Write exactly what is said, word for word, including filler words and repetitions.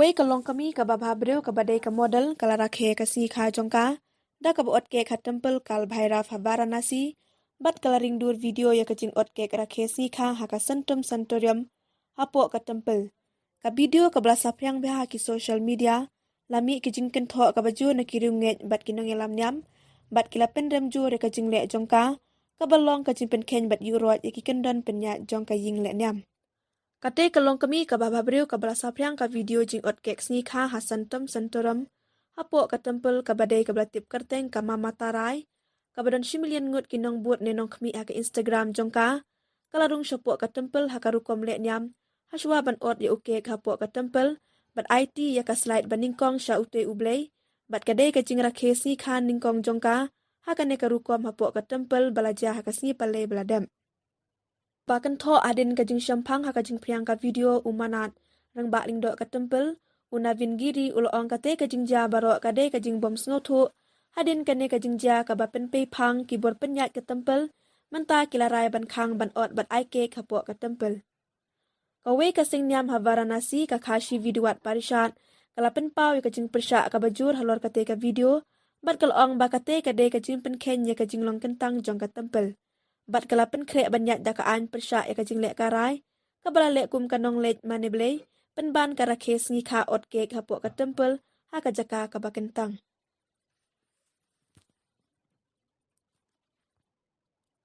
Ei ka longkmie kaba bhabriew kaba dei ka model ka la rakhe ka sngi kha jong ka da kaba ot kek ha temple Kal Bhairav ha Varanasi, bad ka la ring dur video ïa ka jingot kek rakhe sngi kha ha ka Santum Sanatorium hapoh ka temple. Ka video kaba la saphriang bha ha ki social media la mih ki jingkynthoh kaba jur na ki riewngeit bad ki nongïalam niam, bad ki la pynrem jur ïa ka jingleh jong ka kaba long ka jingpynkheiñ bad ïuhroit ïa ki kyndon pynïaid jong ka ïing leh niam. Katei ka longkmie kaba bhabriew kaba la saphriang ka video jingot kek sngi kha ha Santum Sanatorium hapoh ka temple kaba dei kaba la tip kyrteng ka Mama Tarai, kaba don shi million ngut ki nongbud ne nongkhmih ha ka Instagram jong ka, ka la rung shapoh ka temple ha ka rukom leh niam hashwa ban ot ïa u kek hapoh ka temple, bad aiti ïa ka slide ba nyngkong sha utei u Blei, bad ka dei ka jingrakhe sngi kha nyngkong jong ka ha kane ka rukom hapoh ka temple ba la jia ha ka sngi Palei ba la dep. Ba kynthoh hadien ka jingshemphang ha ka jingphriang ka video u Manat, rangbah lyngdoh ka temple, u Navin Giri, u la ong katei ka jingjia baroh ka dei ka jingbym sngewthuh hadien kane ka jingjia kaba pynpei phang ki bor pynïaid ka temple, mynta ki la rai ban khang ban ot bad ai kek hapoh ka temple. Kawei ka seng niam ha Varanasi, ka Kashi Vidhwat Parishad, ka la pynpaw ïa ka jingpyrshah kaba jur halor katei ka video, bad ka la ong ba katei ka dei ka jingpynkheiñ ïa ka jinglong kyntang jong ka temple. Bad ka la pynkhreh ban ïaid da ka aiñ pyrshah ïa ka jingleh ka rai kaba la leh kum ka nongleit mane Blei, pynban ka rakhe sngi kha ot kek hapoh ka temple ha ka jaka kaba kyntang.